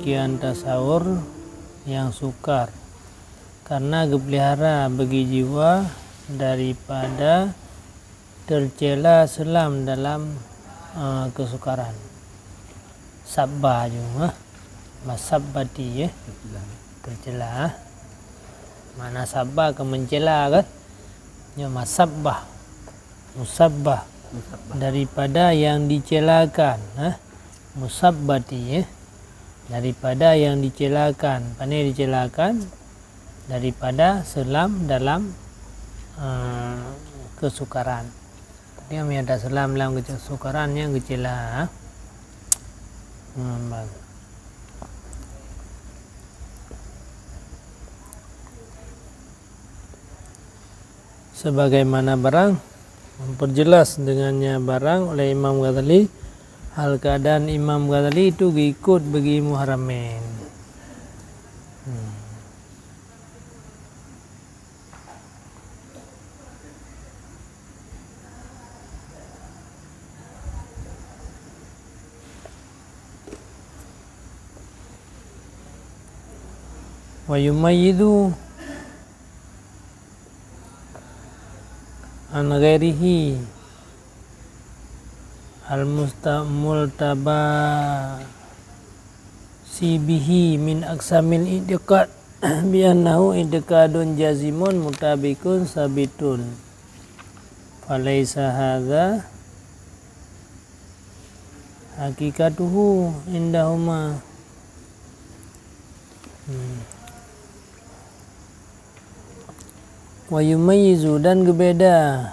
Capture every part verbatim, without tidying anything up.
kian tasawur nyang sukar, karena geupelihara bagi jiwa daripada teucela seulam dalam, eh, keusukaran. Sabba ju, eh. Masabbati, eh. Teucela. Makna sabba keu meucela kan? Nyoe masabbah. Musabbah. Musabbah. Daripada yang dicelakan, eh. Musabbati, eh. Daripada yang dicelakan. Pane dicelakan? Daripada seulam dalam, eh, keusukaran. Tapi meunyoe taseulam lam keusukaran nyan geucela. Hmm, ba-, sebagaimana barang, memperjelas dengannya barang oleh Imam Ghazali, hal keadaan Imam Ghazali itu geukot bagi Muharramain. Hmm. Wa yumayyizu an ghairihi al-musta-, multaba si bihi min aqsamil i'tiqad bi annahu i'tiqadun jazimun mutabikun sabitun. Falaisa hadza haqiqatuhu indahuma. Hmm. Wa yumayyizu, dan geubeda.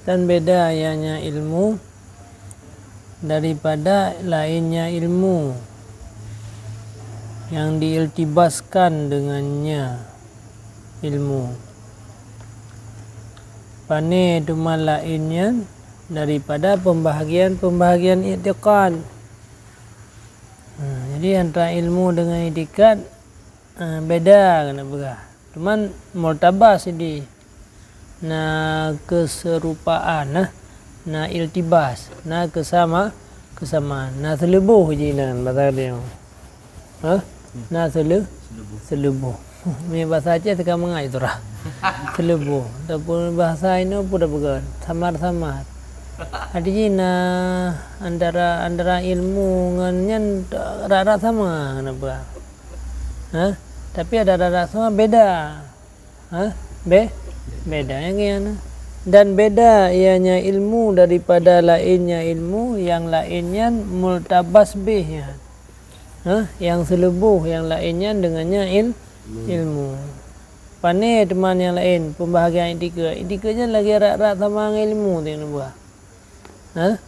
Dan beda ianya ilmu daripada lainnya ilmu yang diiltibaskan dengannya ilmu. Pane teuma laén nyan daripada pembahagian-pembahagian iktikad. Ha, jadi antara ilmu dengan iktikad, ha, beda keuneuk peugah. Cuman multabas di na keserupaan, nah, na iltibas, na kesama, kesamaan, na seuleuboh ji nan bahasa dia. Ha? Na seuleu-, seuleuboh. Meunyoe bahasa Aceh teuka mangat itu rah. Seuleuboh. Ataupun bahasa inoe pun dah peugah, samar-samar. Artinya na antara, antara ilmu ngon nyan rata-rata sama, kenapa? Ha? Tapi ada rata-rata sama beda. Ha? Be-, beda nyang nyan. Dan beda ianya ilmu daripada lainnya ilmu, yang laén nyan multabas bih nyan. Ha? Yang seuleuboh, yang laén nyan dengannya il-, ilmu. Pane teuma nyang laén, pembahagian iktikad. Iktikad nyan lagèe rap-rap sama ngon ilmu teuh neubuah. Ha?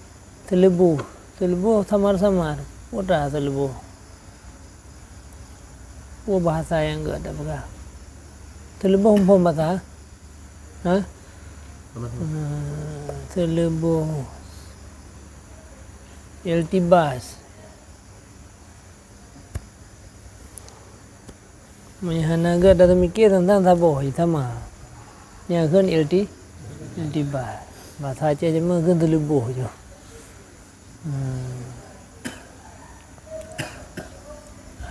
Seuleuboh. Seuleuboh samar-samar. Peue teuma seuleuboh? Peue bahasa nyang geuh tapeugah? Seuleuboh muphom bahasa? Ha? Sama-sama. Ha, seuleuboh. Iltibas. Meunyoe hana geuh tateumikir teuntang saboh, sama. Nyang kheun ilti-, iltibas. Bahasa Aceh jameun kheun seuleuboh ju. Hmm.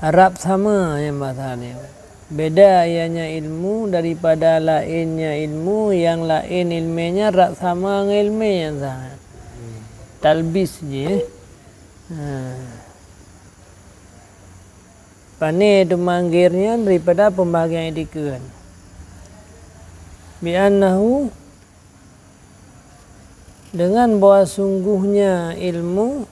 Harap sama nyang bahasa nyoe. Beda ianya ilmu daripada laénnya ilmu, nyang laén ileumèe nyan rap sama ngon ileumèe nyang sa. Talbis jih, eh. Ha. Pane teuma gèt nyan daripada pembahagian iktikad. Bi annahu, dengan bahwa sungguhnya ilmu,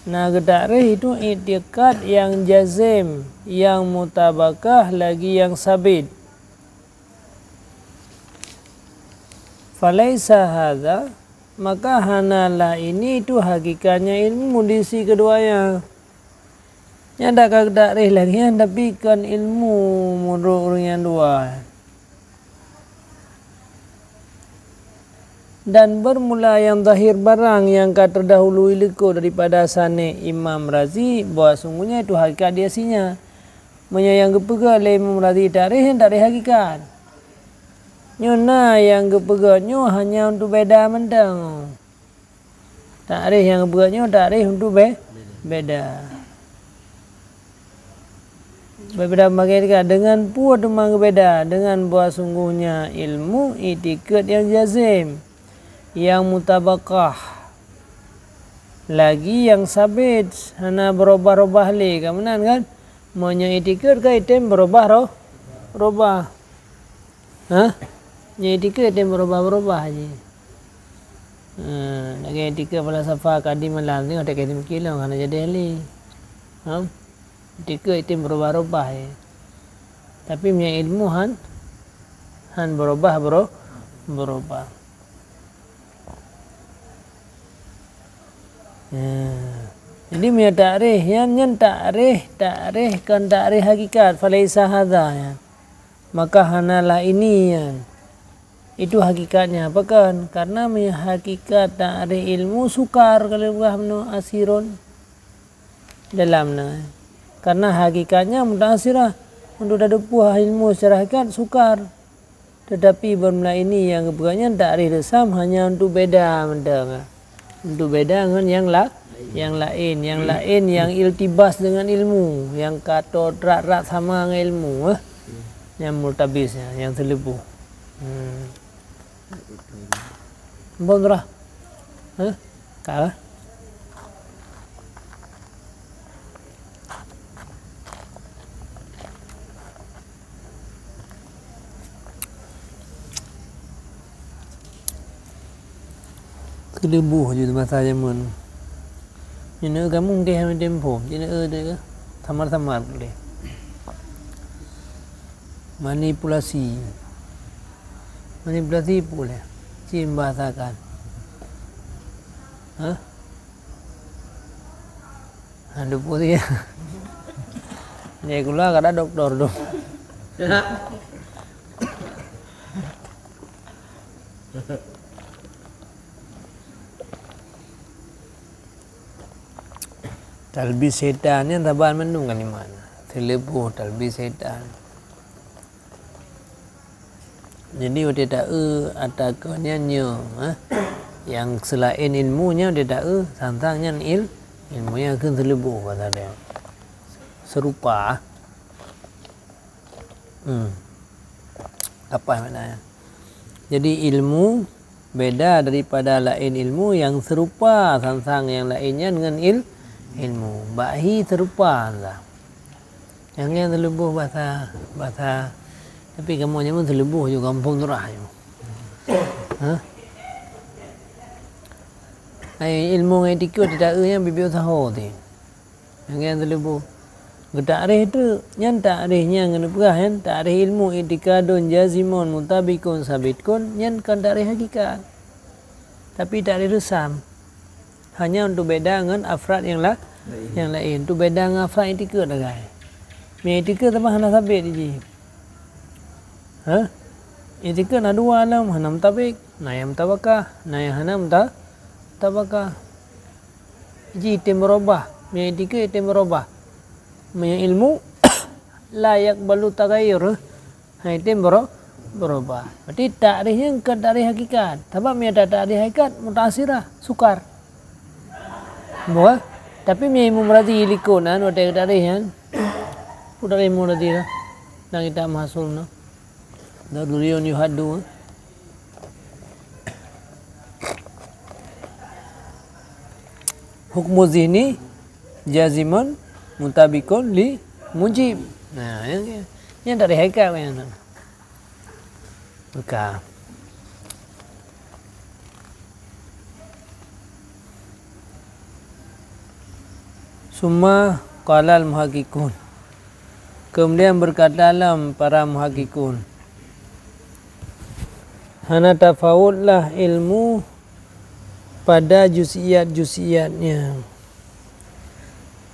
na geutakrif itu iktikad nyang jazim, nyang mutabakah, lagi nyang sabit. Falaisa hadza, maka hanalah ini itu hakikatnya ilmu di sisi keduanya. Nyan dak ka takrif lagée nyan, tapi kon ilmu meunurot ureuëng nyang dua. Dan bermula nyang zahir barang nyang ka terdahului likot daripada sané Imam Razi, bahwa sungguhnya itu hakikat di aslinya. Meunyoe nyang geupeugah lé Imam Razi takrif, nyan takrif hakikat. Nyoe na nyang geupeugah nyoe hanya untuk beda mantong. Takrif nyang geupeugah nyoe takrif untuk be-, beda. Berbeda bagi dengan peue teuma geubeda, dengan bahwa sungguhnya ilmu itikad nyang jazim, nyang mutabakah, lagi nyang sabit, hana beurubah-rubah lé, ka meunan kan? Meunyoe itikad ka item beurubah roh-, rubah. Hah? Nyoe itikad item beurubah-rubah jih. Ha, lagée itikad falsafah kadim malam ni, ada kadim kilong, hana jadi ahli. Ha? Itikad item beurubah-rubah jih. Tapi meunyoe ilmu han, han beurubah-beuru-, beurubah. Ya. Jadi meunyoe takrif, nyan, nyan takrif, takrif kon takrif hakikat, falaisa hadza, ya. Maka hanalah ini, ya. Itu hakikatnya, pakon? Karena meunyoe hakikat takrif ilmu sukar, kalau buah meunoe asirun dalam na. Karena hakikatnya mutaasirah, untuk tadeupeuh ilmu secara hakikat sukar. Tetapi beurmula ini nyang geupeugah nyan takrif reusam hanya untuk beda mantong, untuk beda ngon nyang la-, nyang laén, nyang laén nyang iltibas dengan ilmu, nyang ka toe rat-rat sama ngon ilmu, eh. Nyang multabis, nyang seuleuboh. Hmm. Ampôn, Surah. Hah? Ka lah. Keuleuboh jih masa jameun. Nyoe kamoe deh hana tempo, jih na, eh, deh, samar-samar deh. Manipulasi. Manipulasi puleh. Cim bahasakan. Hah? Aduh, pusing. Dia keluar kada doktor tu. Talbis setan nyan saban mandum kalimat. Seuleuboh talbis setan. Jadi, watée taeu ata keu nyan nyoe, ha? Nyang seulaén ilmu nyan watée taeu, sang-sang nyan il-, ilmu nyang kheun seuleuboh bahasa dia. Serupa. Hmm. Apa maknanya? Jadi, ilmu beda daripada laén ilmu nyang serupa, sang-sang nyang laén nyan ngon il-, ilmu. Bak hi serupa, dah. Nyang nyan seuleuboh bahasa, bahasa, tapi kamoe nyan pun seuleuboh ju gampông turah ju. Hah? Ai ilmu ngon itikad taeu nyan bibieu saho ti. Nyang nyan seuleuboh. Geutakrif tu, nyan takrif nyan keuneuk peugah nyan, takrif ilmu itikadun jazimun mutabikun sabitun, nyan kon takrif hakikat. Tapi takrif reusam. Hanya untuk beda ngon afrad nyang la-, nyang laén. Untuk beda ngon afrad itikad sagai. Meunyoe itikad teuma hana sabit jih. Hah? Itikad na dua alam, hana mutabik, na nyang mutabakah, na nyang hana muta-, mutabakah. Jih item beurubah, meunyoe itikad item beurubah. Meunyoe ilmu, la yaqbalu taghayyur. Hai tem beuro-, beurubah. Berarti takrif nyan kon takrif hakikat. Sabab meunyoe takrif hakikat, mutaasirah, sukar. Bukan? Tapi meunyoe Imam Razi likot nan, watée takrif nyan. Peue takrif Imam Razi lah. Dalam kitab Mahsul na. Daruriyun yuhaddu. Hukmu zihni jazimun mutabikun li mujib. Nah, nyan, nyan takrif hakikat nyan. Bukan. Summa qalal muhaqqiqun. Kemudian berkatalah para muhaqqiqun, hana tafawutlah ilmu pada juz'iyat-juz'iyatnya.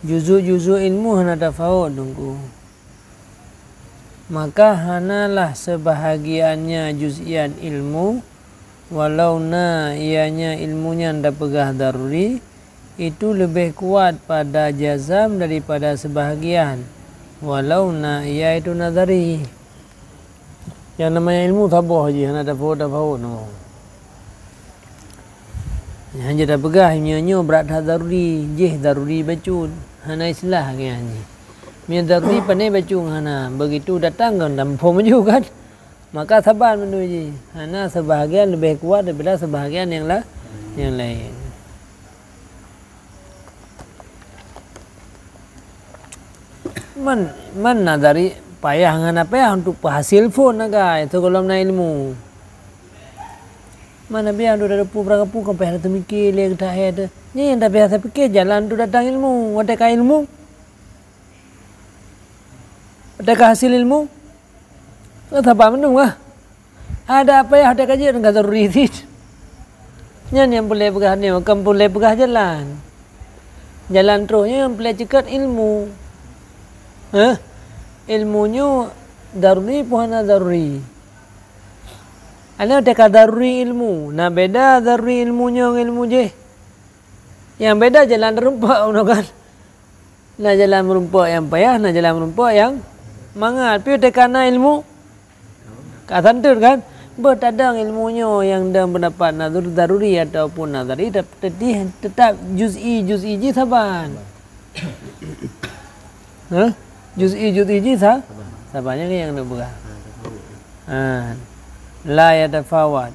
Juzuk-juzuk ilmu hana tafawot, Teungku. Maka hanalah seubahagiannya juz'iyat ilmu, walau na ianya ilmu nyan tapeugah daruri, itu leubeh kuat pada jazam daripada seubahagian, walau na ia itu nazari. Nyang namanya ilmu saboh jih, hana tafawot-tafawot nyoe. Nyang jeuet tapeugah, meunyoe nyoe brat that daruri, jih daruri bacut, hana istilah nyan jih. Meunyoe daruri pandai bacut hana, begitu datang kan dampom ju kan. Maka saban meunurot jih, hana seubahagian leubeh kuat daripada seubahagian nyang la-, nyang laén. Man, man nazari payah ngon payah untuk peuhasil phon agai sigohlom na ilmu. Man payah untuk tateupeue barang peue, kon payah tateumiké lé geutanyoe. Nyan nyang payah tapike jalan untuk datang ilmu. Watèe ka ilmu, watèe ka hasil ilmu, ngon saban mandum kah. Ada apa ya, ada kaji, ngon daruri cit. Nyan nyang peureulèe peugah nyoe, kon peureulèe peugah jalan. Jalan troh nyoe nyang peureulèe ceukat ilmu. Hah? Ilmu nyoe daruri peue hana daruri? Ana teuka daruri ilmu. Na beda daruri ilmu nyoe ngon ilmu jih. Nyang beda jalan rumpok nyoe kan. Na jalan meurumpok nyang payah, na jalan meurumpok nyang mangat. Piôh teuka na ilmu, ka santeut kan? Beuh tadong ilmu nyoe nyang dong peundapat nazar-, daruri ataupun nazari, teutab, teutih, teutap juz'i, juz'i jih saban. Hah? Juz'i, juz'i jih sa-, saban. Nyang, nyang neupeugah. Ha. La yatafawat.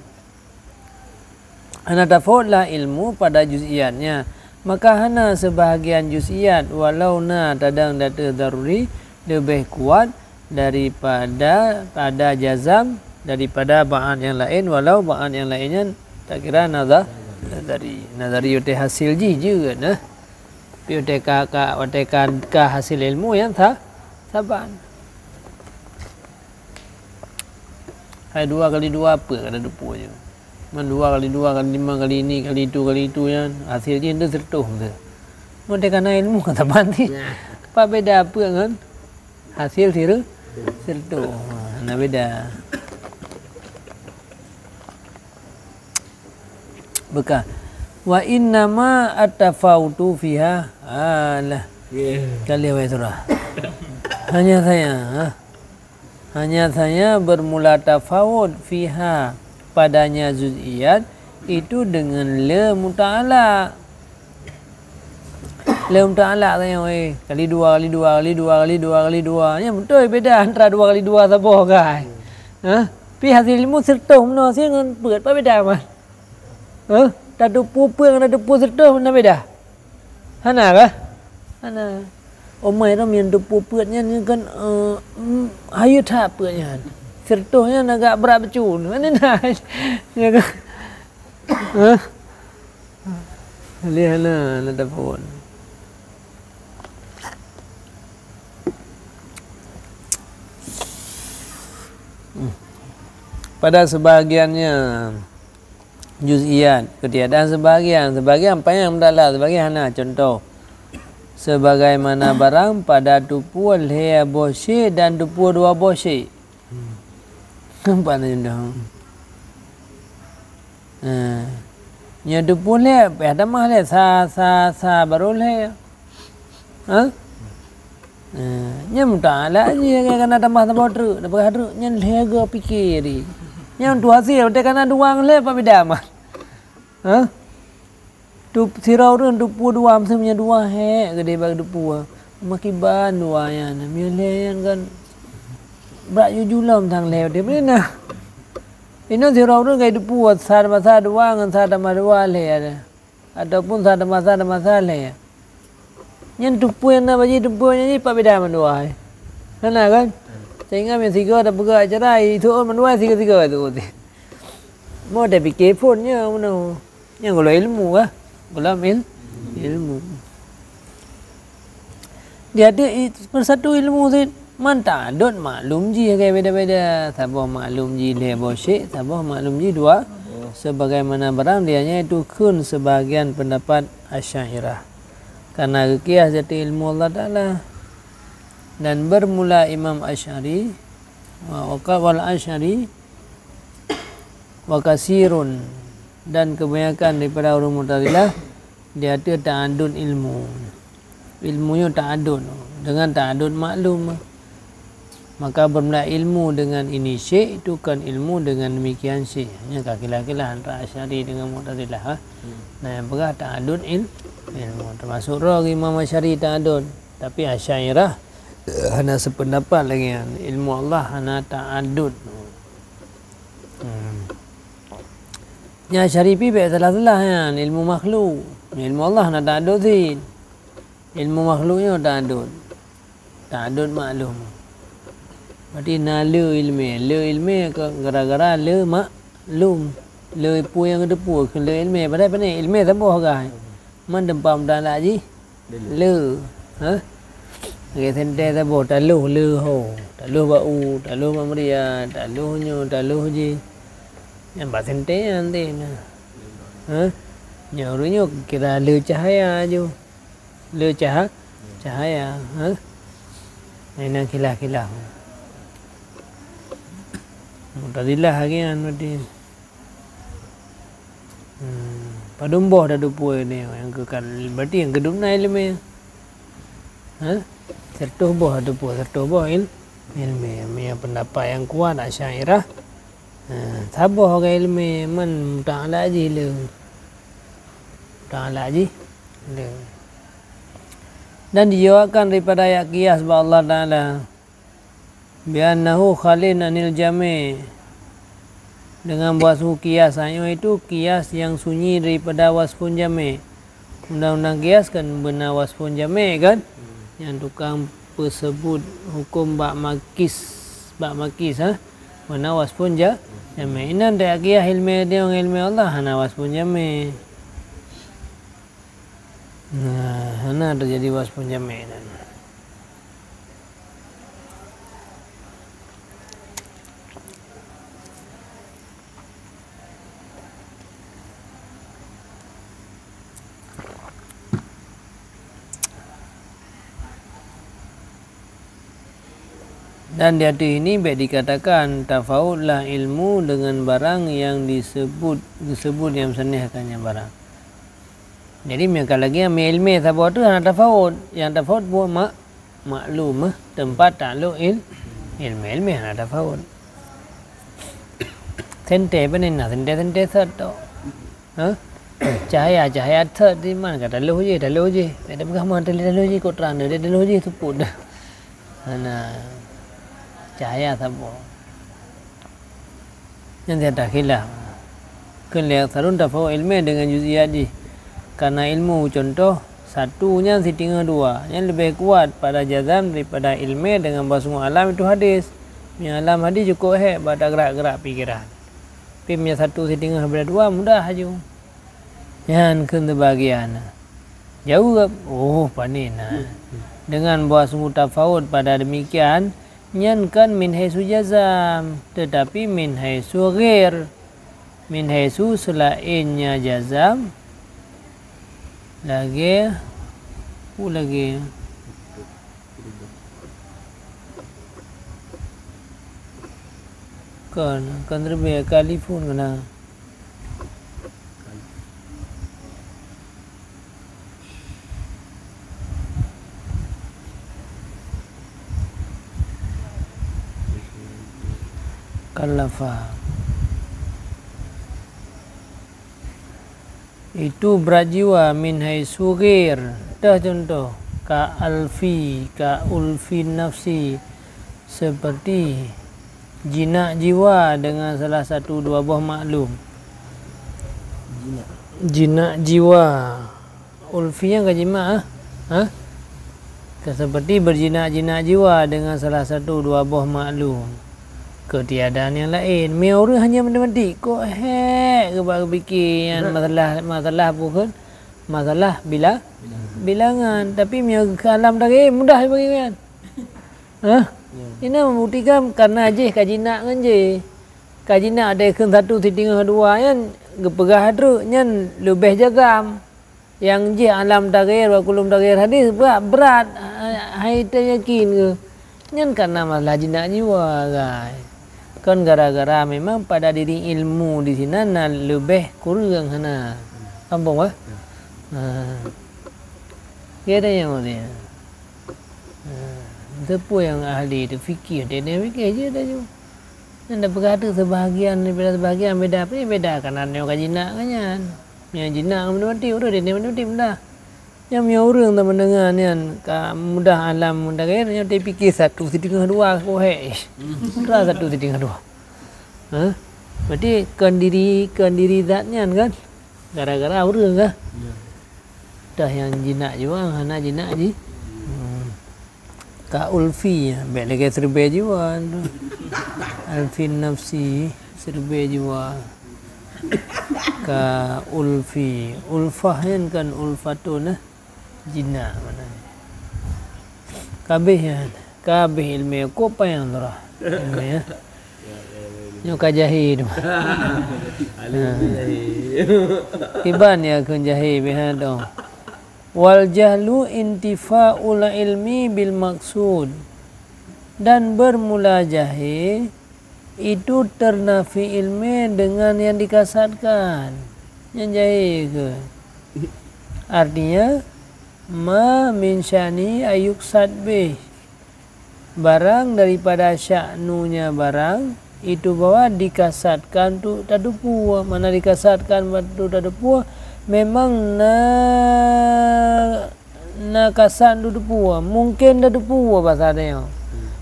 Hana tafawot lah ilmu pada juz'iyatnya, maka hana seubahagian juz'iyat walau na tadong dateuh daruri leubeh kuat daripada pada jazam daripada ba'at nyang laén, walau ba'at nyang laén nyan takira naza-, nazari. Nazari watèe hasil jih jeuet nah. Tapi watèe ka, ka, watèe ka, ka hasil ilmu nyan sa-, saban. Hai dua kali dua peuet ka tateupeue jih. Man dua kali dua kali lima kali ini kali itu kali itu nyan, hasil jih tu siratoh tu. Mun teuka na ilmu ka saban cit. Nah. Apa beda peuet ngon hasil sira-, siratoh? Ha, na beda. Beukah. Wa innama at-tafawutu fiha. Alah. Yeah. Ka lheueh wai surah. Hanya saya, ha. Hanya saja bermula tafawut fiha padanya juz'iyat itu dengan le muta'alaq. Le muta'alaq tanyong, eh, kali dua, kali dua, kali dua, kali dua, kali dua. Nyan beutôi beda antara dua kali dua saboh kan. Hah? Pi hasil ilmu siratoh meunoe sie ngon peuet, apa beda, Mat? Hah? Tateupeue peuet ngon tateupeue siratoh na beda? Hana kah? Hana. Omai rom nyang teupeue peuet nyan, nyan kan, eh, mm, hayeue that peuet nyan. Siratoh nyan agak brat bacut. Hana na. Ya kan? Hah? Lé hana, hana tafawut. Hmm. Pada sebahagiannya, juz'iyat, keutiadaan sebahagian, sebahagian panyang meudalam, sebahagian hana. Contoh, sebagaimana barang pada teupeue lhèe boh syek dan teupeue dua boh syek. Nampak tak contoh? Ha. Nyoe teupeue lhèe, payah tamah lhèe, sa, sa, sa, baru lhèe. Ha? Eh, nyan muta'alaq jih, ka na tamah saboh treuk, na peugah treuk, nyan lhèe goe pike di. Nyan tu hasil, watèe ka na dua ngon lhèe, apa beda mah? Ha? Tu sira ureueng teupeue dua, meusti meunyoe dua hék geude bak teupeue. Makiban dua nyan, meunyoe lhèe nyan kan brat juju lom sang lhèe, watèe beuna. Inoe sira ureueng ka teupeue, sa tambah sa dua ngon sa tambah dua lhèe ada. Ataupun sa tambah sa tambah sa lhèe. Nyan teupeue nyang na bak jih, teupeue nyang jih, pat beda mandua hai. Hana kan? Sehingga meunyoe sigoe tapeugah acara, itu'oh mandua sigoe-sigoe tu. Mo tapike phon nyoe meunoe. Nyan gohlom ilmu kah? Gohlom il-, ilmu. Di ateueh i-, persatu ilmu cit. Man tadot maklum jih agak beda-beda. Saboh maklum jih lhèe boh syek, saboh maklum jih dua. Sebagaimana barang dia nyan itu kheun sebahagian pendapat Asy'ariyah. Karena geukias di ateueh ilmu Allah Taala. Dan bermula Imam Asy'ari, wa, wa, wal Asy'ari, wa kasirun, dan kebanyakan daripada ureuëng Mu'tazilah di ateueh ta'adud ilmu. Ilmu nyoe ta'adud, dengan ta'adud maklum. Maka bermula ilmu dengan ini syik, itu kan ilmu dengan demikian syik. Hanya ka kilah-kilah antara Asy'ari dengan Mu'tazilah, ha. Hmm. Nah, nyang peugah ta'adud il-, ilmu. Termasuk roh Imam Asy'ari ta'adud. Tapi Asy'ariyah, eh, hana sependapat lagi nyan. Ilmu Allah hana ta'adud. Hmm. Nya Asy'ari pih bèk salah-salah nyan, ilmu makhluk. Ilmu Allah hana ta'adud cit. Ilmu makhluk nyoe ta'adud. Ta'adud maklum. Berarti na le iéleumé. Le iéleumé ke gara-gara le maklum. Le peue nyang geuteupeue keu le iéleumé. Padahai pane iéleumé saboh agak. Man teumpat meutalak jih le. Ha? Lagèe sentée saboh, taloh le ho. Taloh bak u, taloh bak meuria, taloh nyoe, taloh jih. Nyang bak sentée nyan teuh na. Ha? Nyoe ureuëng nyoe kira le cahaya ju. Le caha-, cahaya, ha? Nyan khilaf-khilaf. Mu'tazilah lagèe nyan berarti. Hmm, padum boh tateupeue nyoe nyang keu kan, berarti nyang keudum na iéleumé. Ha? Seratus boh tateupeue, seratus boh il-, iéleumé. Meunyoe pendapat nyang kuat Asy'ariyah, ha, saboh agak iéleumé, man meutalak jih le. Meutalak jih le. Dan dijawabkan daripada ayat kias bak Allah Taala, "Bi annahu khalin anil jami'." Dengan bahwasanya kias ayat nyoe itu kias nyang sunyi daripada wasfun jami'. Undang-undang kias kan beuna wasfun jami' kan? Nyang tukang peuseubut huköm bak makis, bak makis, ha? Beuna wasfun ja-, jami'. Inan dek kias iéleumé nyoe ngon iéleumé Allah hana wasfun jami'. Nah, hana teujadi wasfun jami' nyan. Dan di ateueh ini bèk dikatakan tafautlah ilmu dengan barang yang disebut, disebut nyang meusaneulheueh nyan barang. Jadi, meunyoe ka lagèe nyan, iéleumé saboh teuh hana tafaut. Nyang tafaut buet mak-, maklum, eh, teumpat taklok il-, iéleumé, iéleumé hana tafaut. Sentée pane na, sentée-sentée sot tok. Ha? Cahaya, cahaya sot di man ka taloh jih, taloh jih. Bèk tapeugah man taloh jih, kok trang deh, taloh jih seupôt deh. Hana cahaya saboh. Nyan nyata khilaf. Kheun lé aksarun tafaut iéleumé deungon juz'iyat jih. Karena ilmu, contoh, satu nyan siteungoh dua, nyan leubeh kuat pada jazam daripada iéleumé deungon bahwasanya alam itu hadis. Meunyoe alam hadis cukôp hék bak tagrak-grak pikeran. Tapi meunyoe satu siteungoh daripada dua, mudah laju. Nyan kheun seubagian. Jaweueb, oh, pane na. Deungon bahwasanya tafaut pada demikian, nyan kon min haitsu jazam, teutapi min haitsu ghair. Min haitsu seulaén nya jazam, lagèe, peue lagèe? Kon, kon reubeue kalifun keunan. Kallafa. Itu brat jiwa min haitsu ghair. Teuh contoh, ka alfi, ka ulfi nafsi. Seperti jinak jiwa dengan salah satu dua boh maklum. Jinak. Jinak jiwa. Ulfi nyan ka jimak, ha? Ha? Ka seperti berjinak-jinak jiwa dengan salah satu dua boh maklum. Keutiadaan nyang laén. Meunyoe ureuëng hanya matematik, kok hék geuba geupike nyan masalah, masalah peue kheun? Masalah bila-, bilangan. Tapi meunyoe keu alam tadi, mudah bagi nyan. Hah? Ya. Ini membuktikan karena jih ka jinak ngon jih. Ka jinak dari kheun satu siteungoh dua nyan geupeugah treuk nyan leubeh jazam. Nyang jih alam taghair wa kullu mutaghair hadis brat, brat, hai teuyakin keu. Nyan karena masalah jinak jiwa, gai. Kon gara-gara memang pada diri ilmu di sinan na leubeh kureueng hana. Sambung, bah? Ha. Kira nyang dia. Ha. Teupeu nyang ahli tu fikih, dia, dia fikih je dah ju. Nyan dah peugah tu sebahagian daripada sebahagian beda, apa yang beda? Karena nyoe ka jinak ngon nyan. Nyang jinak ngon meuti, ureueng dia meuti mudah. Nyang meunyoe ureueng teuma deungon nyan ka mudah alam mutaghair, nyoe teupike satu siteungoh dua, oh, hei. Dua satu siteungoh dua. Ha? Berarti kon diri, kon diri zat nyan kan? Gara-gara ureueng kah? Ya. Dah nyang jinak jua, hana jinak ji. Hmm. Ka ulfi, ya, bèk lagèe siribèe jiwa tu. Alfin nafsi, siribèe jiwa. Ka ulfi. Ulfah nyan kan ulfatun, eh. Jinak maknanya. Kabeh nyan. Kabeh ilmu. Kok payang surah. Ilmu, ya. Nyoe ka jahé tu. Alim tu jahé. Kiban ya kheun jahé biha tu. Wal jahlu intifa'ul ilmi bil maqsud. Dan bermula jahé itu ternafi ilmu dengan yang dikasatkan. Nyan jahé kheun. Artinya, ma min sya'ni ayyuksad bih. Barang daripada sya'nunya barang, itu bahwa dikasatkan untuk tateupeue. Mana dikasatkan untuk tateupeue, memang na, na kasat untuk tateupeue. Mungkin tateupeue bahasa dia.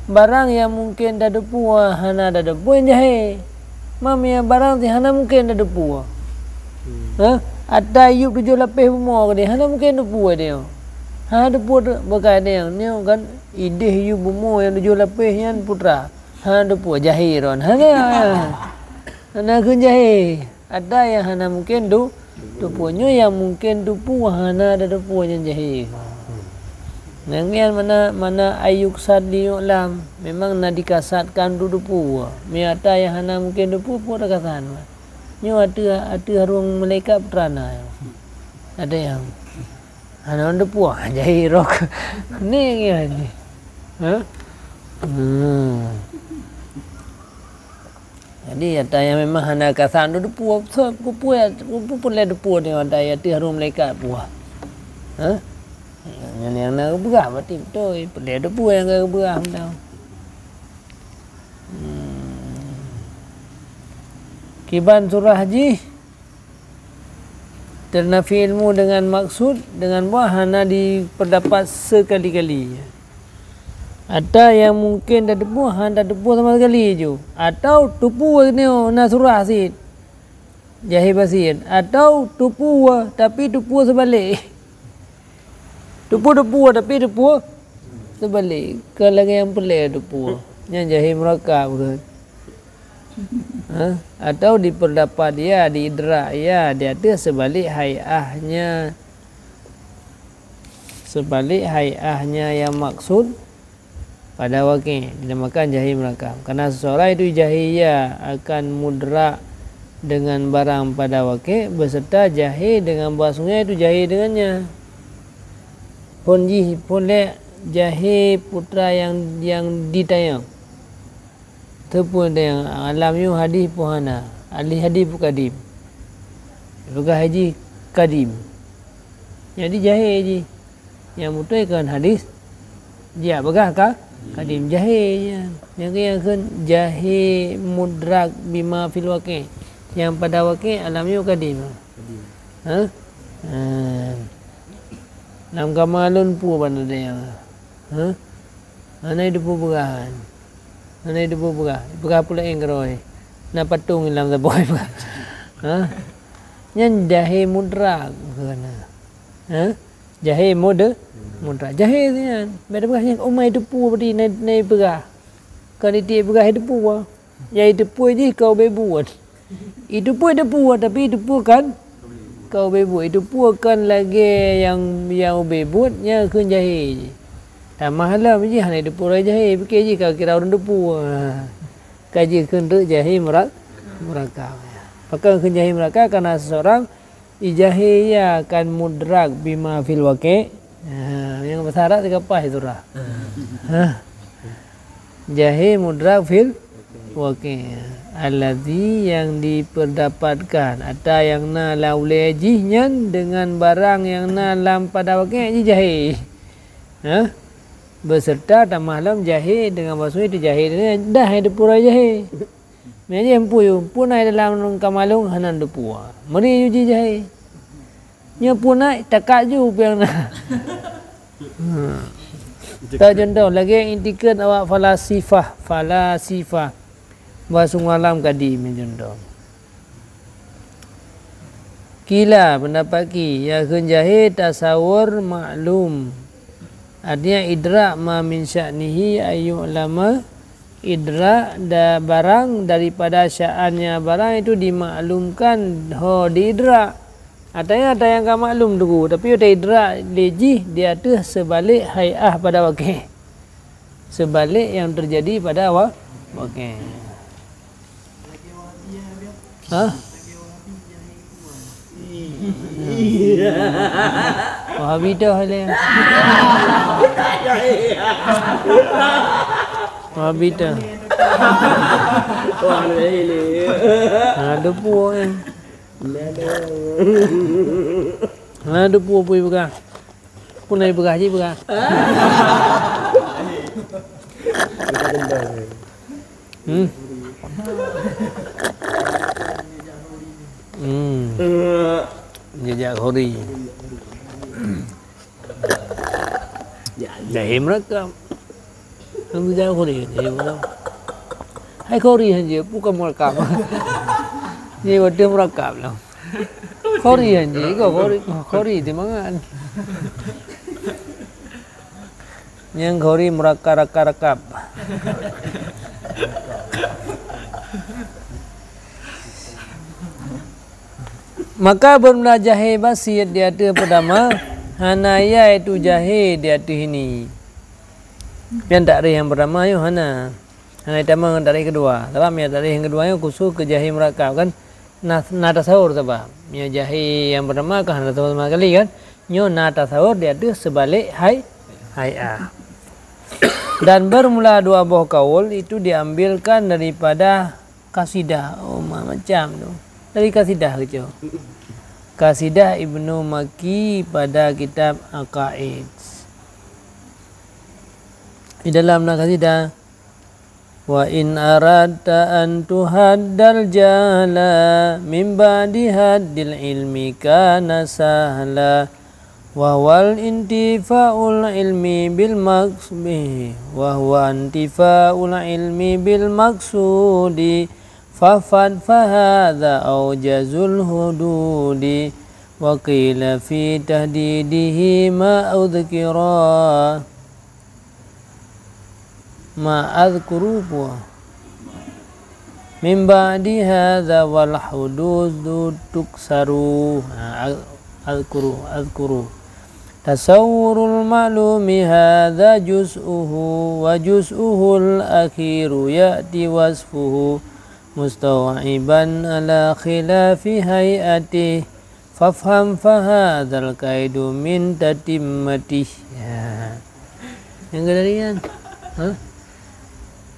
Barang yang mungkin tateupeue, hana tateupeue, jahé. Mam ya barang ti hana mungkin tateupeue. Hmm. Ha? Ata yup tujoh lapéh bumoe keudeh, hana mungkin tateupeue dia. Hana tateupeue tu, bukan dia. Nyoe kan idéh yup bumoe nyang tujoh lapéh nyan putra. Hana tateupeue, jahé ron. Hana. Hana kheun jahé. Ata nyang hana mungkin tu, tateupeue. Nyoe nyang mungkin tateupeue, hana tateupeue nyan jahé. Nyan, nyan mana, mana ayyuksad liyu'lam. Memang na dikasatkan untuk tateupeue. Meunyoe ata nyang hana mungkin tateupeue, peue takasat. Nyoe ateueh, ateueh hareuem malaikat putra na. Ada nyang hana tateupeue, jahé rok. Ni nyan. Ha? Hmm. Jadi, ata nyang memang hana kasat tateupeue, so, peue, peue, peue, peue lé tateupeue nyoe ata nyang ateueh hareuem malaikat peue. Ha? Nyan nyang na geupeugah, berarti beutôi. Peue lé tateupeue nyang ka geupeugah mantong. Hmm. Kiban surah jih, ternafi ilmu dengan maksud, dengan buah hana diperdapat sekali-kali. Ata nyang mungkin tateupeue, hana tateupeue sama sekali ju. Atau tateupeue nyoe na surah cit. Jahé basit. Atau tateupeue, tapi tateupeue seubalek. Tateupeue, tateupeue, tapi tateupeue seubalek. Kon lagèe nyang peue lé tateupeue. Nyan jahé murakab kheun. Ha? Atau diperdapat ya, diidrak ya, di ateueh seubalek hai'ahnya. Seubalek hai'ahnya nyang maksud pada wakèe, dinamakan jahé murakab. Karena seseorang itu jahé ya akan mudrak dengan barang pada wakèe, beserta jahé dengan bahwasanya itu jahé dengannya. Phôn jih, phôn lé jahé putra nyang, nyang ditanyong. Teupeu nyang alam nyoe hadis peue hana, ahli hadis peue kadim. Peugah jih kadim. Jadi jahé jih. Nyang beutôi kon hadis, jih peugah ka kadim, jahé nyan. Nyang keu, nyang kheun jahé mudrak bima fil waqi'. Nyang pada wakèe alam nyoe kadim. Kadim. Ha? Ha. Lam kama lôn peue ban ada nyang. Ha? Hana jiteupeue peugah. Hana jiteupeue peugah. Peugah pula éng keudroe. Na patong lam saboh. Ha? Nyan jahé mudrak kheun. Ha? Jahé mud-, mudrak. Jahé nyan. Beda peugah nyan, oh, ma jiteupeue berarti na, na peugah. Kon itiek peugah jiteupeue. Nyang jiteupeue jih ka ubé buet. Jiteupeue, jiteupeue, tapi jiteupeue kan ka ubé buet. Jiteupeue kan lagèe nyang, nyang ubé buet, nyan kheun jahé jih. Tamah lom jih hana jiteupeue lagèe jahé, pike jih ka kira ureueng teupeue. Ka jikheun teuk jahé mura-, murakab. Pakon kheun jahé murakab, karena seseorang Ijahe ya kan mudrak bima fil waqi'. Ha, nyang bahasa Arab teugapai surah. Ha. Jahe mudrak fil waqi'. Allazi yang diperdapatkan, ata yang na lam ulée jih nyan dengan barang yang na lam pada waqi' jih jahe. Ha? Beserta tamah lom jahe dengan maksud itu jahe dah hai dipura jahe. Meunyoe jih peue, peue na dalam kamalong hana dipue. Meuri uji jahé. Nyoe peue na takat ju peue nyang na. Hmm. Tacontoh lagée intikeuet awak falasifah, falasifah. Bahasa ngalam kadi meucontoh. Kila pendapat ki, ya kheun jahé tasawur maklum. Artinya idrak ma min sya'nihi ayyu'lama, idrak da barang daripada sya'annya barang itu dimaklumkan ho diidrak. Artinya ada yang ka maklum dulu, tapi ada idrak lé jih di ateueh seubalik hai'ah pada wakée. Seubalik yang terjadi pada wa-, wakée. Ha? Wahabi dah le. Wahabi dah. Ha, debu eh. Ha, debu pui pegang. Pun ai peugah jih peugah. Hmm. Hmm. Jejak khori. Jahé meurakab. Jejak khori, jahé meurakab. Hai khori hanjeuet, bukan meurakab. Jih beutôi meurakab lah. Khori hanjeuet, kau khori, khori di mangat. Nyang khori meuraka-raka-rakab. Maka beurmula jahé basiet di ateueh peudama, hana ya itu jahé di ateueh ini. Nyan takrif nyang peudama nyoe hana. Hana jitamong ngon takrif keudua. Sabab meunyoe takrif nyang keudua nyoe khusos keu jahé meurakab kan. Na, na tasawur sabab. Meunyoe jahé nyang peudama ka hana tasawur sama sekali kan. Nyoe na tasawur di ateueh seubalik hai, hai'ah. Dan bermula dua boh kaul itu diambilkan daripada kasidah. Oh, ma-, macam tu. Dari kasidah keucok. Kasidah Ibnu Makki pada kitab Aqaid. Di dalam na kasidah, "Wa in aradta an tuhaddal jahla min ba'di haddil ilmi kana sahla, wa huwal intifa'ul ilmi bil maqsudi, wa huwa intifa'ul ilmi bil maqsudi, fa fad fa hadza aujazul hududi, wa qila fi tahdidihi ma udzkira." Ma adzkuru puah. Min ba'di hadza wal hududu tuksaru. Ha, adzkuru, adzkuru. Tasawwurul ma'lumi hadza juz'uhu wa juz'uhul akhiru ya'ti wasfuhu mustau'iban ala khilafi hay'atih. Fafham fahadzal qaidu min tatimmatih. Ya. Nyang keudari nyan. Ha?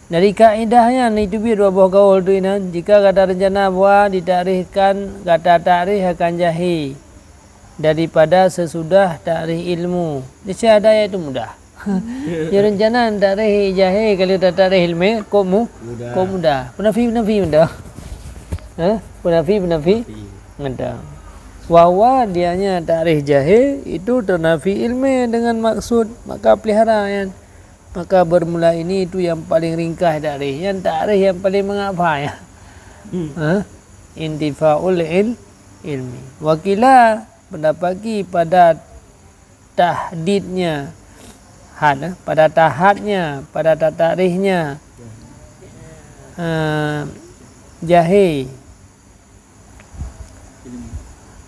Dari kaidah nyan, itu biet dua boh gaul tu inan. Jika gata rencana bahwa ditakrifkan, gata takrif akan jahé daripada sesudah takrif ilmu. Niscaya ada itu mudah. Jadi rencana takrif jahé kalau takrif ilmu, kok mu-, Mudah. Kok mudah. Penafi, penafi mudah. Ha? Penafi, penafi. Penafi. Mudah. Wa huwa dianya takrif jahé itu teunafi ilmu dengan maksud, maka pelihara nyan. Maka bermula ini itu yang paling ringkas takrif. Nyan takrif yang paling mengapa ya? Hmm. Ha? Intifa'ul il-, ilmi. Wa qila pendapat ki pada tahdidnya, had, eh, pada tahadnya, pada tatakrifnya, eh, jahé.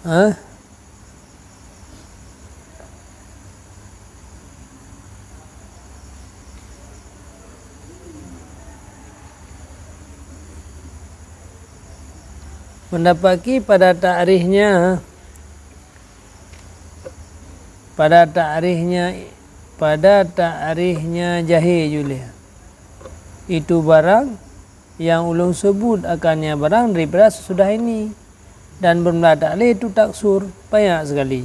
Eh? Pendapat ki pada takrifnya, pada ta'rifnya, pada ta'rifnya jahé jih lé. Itu barang nyang ulôn seubut akannya barang daripada sesudah ini. Dan beurmula ta'rif itu taksur, banyak sekali.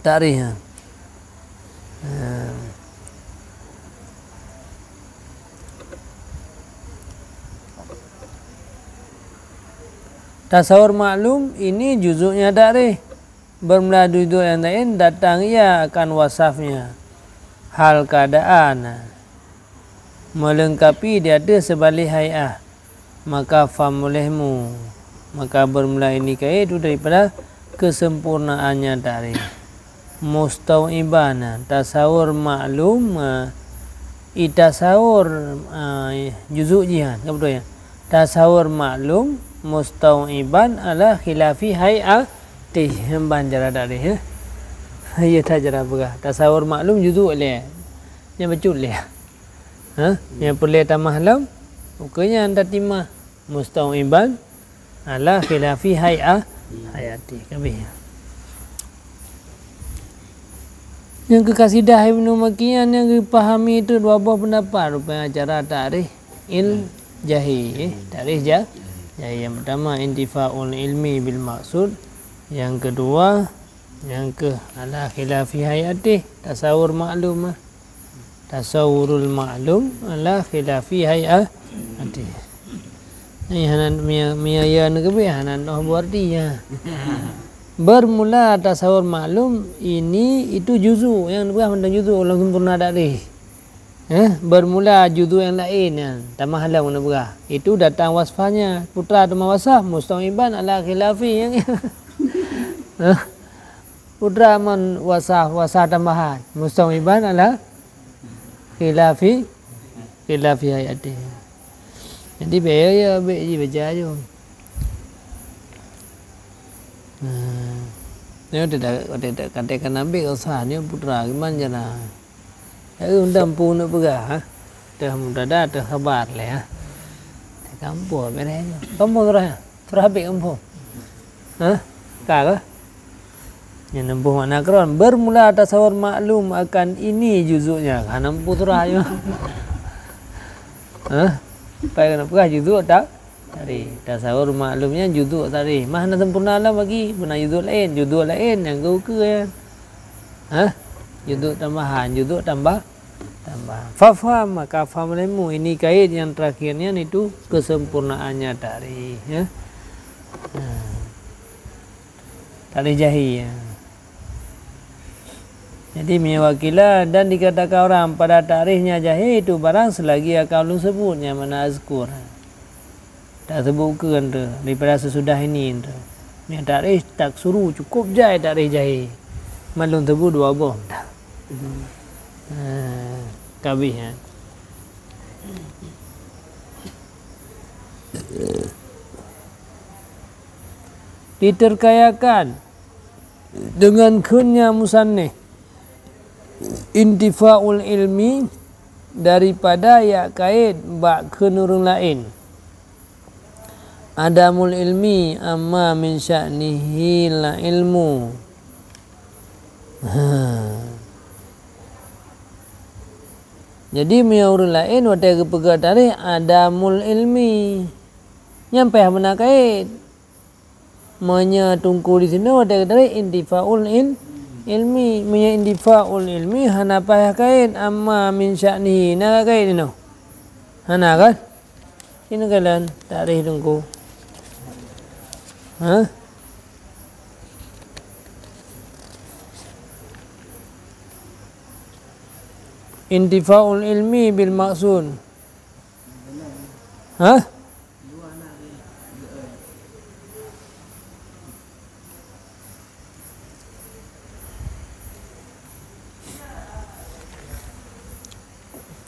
Ta'rif, ha. Ha. Tasawur maklum ini juzuknya ta'rif. Beurmula juzuk nyang laén datang ia akan wasafnya. Hal keadaan. Melengkapi di ateueh seubalik hai'ah. Maka famulihmu. Maka beurmula ini kaitu daripada keusempurnaannya ta'rif. Mustau'iban, tasawur maklum, eh, i tasawur, eh, juzuk jih, ha, ka beutôi, ya? Tasawur maklum, mustau'iban ala khilafi hai'atih. Ban cara ta'rif, ya? Ya, that cara peugah. Tasawur maklum juzuk lé. Nyan bacut lé. Ha? Nyang peureulée tamah lom, ukeue nyan tatimah. Mustau'iban ala khilafi hai'ah, hai'atih. Ka abéh. Nyang keu kasidah Ibnu Makki nyan nyang geupahami teuk dua boh peundapat rupanya cara ta'rif il-, jahé, eh, ta'rif ja-, jahé. Nyang peurtama intifa'ul ilmi bil maqsud, nyang keudua nyang keu ala khilafi hai'atih, tasawur maklum, ah. Tasawurul maklum ala khilafi hai'atih. Nyan hana mia-, mia ya neugeubeh hana noh buarti, ya. Bermula tasawur maklum ini itu juzuk, nyang neupeugah mantong juzuk lam sempurna ta'rif. Eh, bermula juzuk nyang laén nyan, tamah lom neupeugah. Itu datang wasfanya, putra teuma wasaf, mustau'iban ala khilafi, ya. Eh, putra mon wasaf, wasaf tambahan, mustau'iban ala khilafi, khilafi hai'atih. Jadi, bèk ya, bèk jibaca ju. Nah, nyoe tidak, tidak kata kena bèk usah, nyoe putra gimana cara? Tapi undang pun nak peugah, ha? Teuh mubtada, teuh khabar lé, ha? Teuh kampung, bèk lé. Kampung surah, surah habéh kampung. Ha? Ka ke? Nyan neuboh makna kron. Bermula tasawur maklum akan ini juzuknya. Hana muphom surah nyoe. Ha? Pai keuneuk peugah juzuk ta-, ta'rif. Tasawur maklum nyan juzuk ta'rif. Mah hana sempurna lom lagi. Beuna juzuk laén. Juzuk laén nyang geukeue nyan. Ha? Juzuk tambahan, juzuk tambah. Tambah. Fafham, maka faham olehmu. Ini kait nyang terakhir nyan itu kesempurnaannya ta'rif, ya. Ha. Ta'rif jahé, ya. Jadi, meunyoe wa qila dan dikatakan orang pada ta'rifnya jahé itu barang selagi akan ulôn sebut, nyang mana azkur. Tasebut keu nyan tu, daripada sesudah ini tu. Nyang ta'rif taksuru cukup jai ta'rif jahé. Malum teubeu dua boh. Ha, ka abéh, ha. Diterkayakan dengan kheunnya musannif, intifa'ul ilmi daripada jak kait bak kheun ureuëng laén. Adamul ilmi amma min sya'nihi la ilmu. Ha. Jadi, meunyoe ureuëng laén watée geupeugah ta'rif adamul ilmi, nyan payah beuna kait. Meunyoe teungku di sinoe watée geutarek intifa'ul il-, ilmi. Meunyoe intifa'ul ilmi hana payah kait amma min sya'nihi, na ka kait inoe? Hana kan? Sinoe kalon ta'rif teungku. Ha? Intifa'ul ilmi bil maqsud. Ha?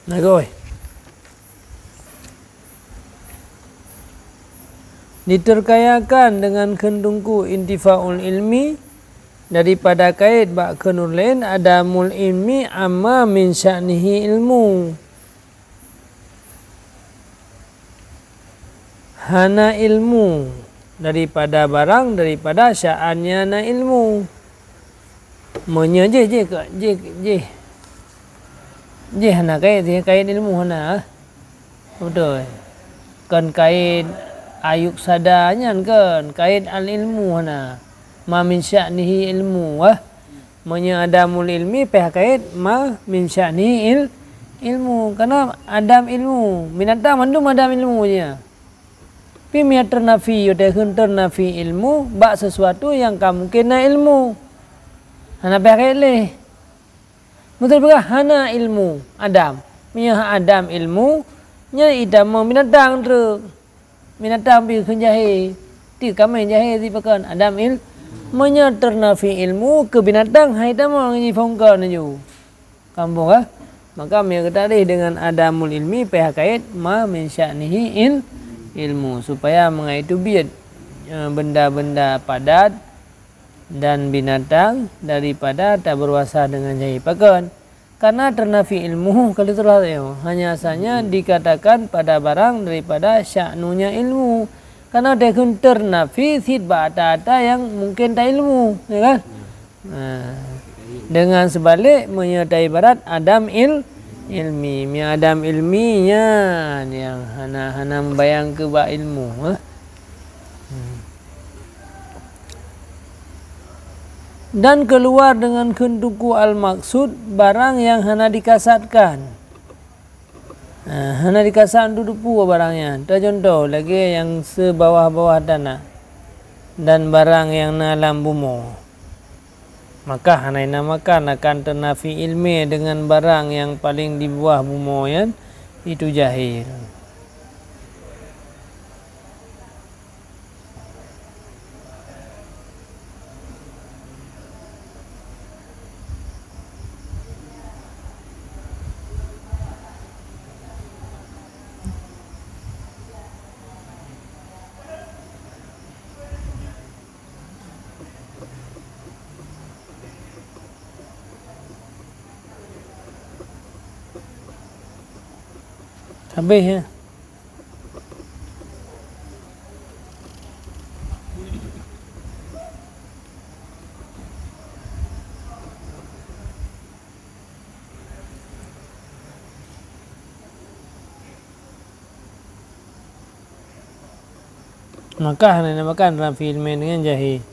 Lagoe. Diterkayakan dengan kheun teungku intifa'ul ilmi daripada kait bak kheun ureuëng laén, adamul ilmi amma min sya'nihi ilmu. Hana ilmu daripada barang, daripada sya'annya na ilmu. Meunyoe jih, jih, jih, jih, jih hana kait, jih kait ilmu hana. Beutôi. Kon kait ayuk sada nyan kon, kait al-ilmu hana. Ma min sya'nihi ilmu, ah. Meunyoe adamul ilmi pih kait ma min sya'nihi il-, ilmu. Karena adam ilmu, binatang mandum adam ilmu jih. Pi meunyoe teunafi, yo teuheun teunafi ilmu bak sesuatu nyang ka mungken na ilmu. Hana pih kait lé. Meuteubeugaih hana ilmu, adam. Meunyoe adam ilmu, nyan itamong binatang treuk. Binatang pi kheun jahé. Ti kamé jahé sipakon adam il-, meunyoe teunafi ilmu keu binatang hai tamong jiphongkon laju. Kamoe, eh? Maka meunyoe geutareh deungon adamul ilmi pih kait ma min sya'nihi il-, ilmu, supaya meungai teubiet, eh, benda-benda padat dan binatang daripada tabeuruasa deungon jahé. Pakon? Karena teunafi ilmu kalau terus, hanya sanya dikatakan pada barang daripada sya'nunya ilmu. Karena dia kheun teunafi cit bak ata-ata nyang mungken ta ilmu, ya kan? Nah, dengan seubalik, meunyoe ta ibarat adam il-, ilmi. Meunyoe adam ilmi nyan nyang hana, hana meubayang keu bak ilmu, eh? Hmm. Dan keuluwa deungon kheun tuku al-maqsud barang nyang hana dikasatkan. Ha, hana dikasat untuk teupeu barang nyan. Teucuntoh lagée nyang seubawah-bawah tanah dan barang nyang na lam bumoe. Maka hana inamakan akan teunafi ilmé deungon barang nyang paleng di bawah bumoe nyan, itu jahé. Habéh, ya. Maka hana inamakan lam fi'il min ngon jahé.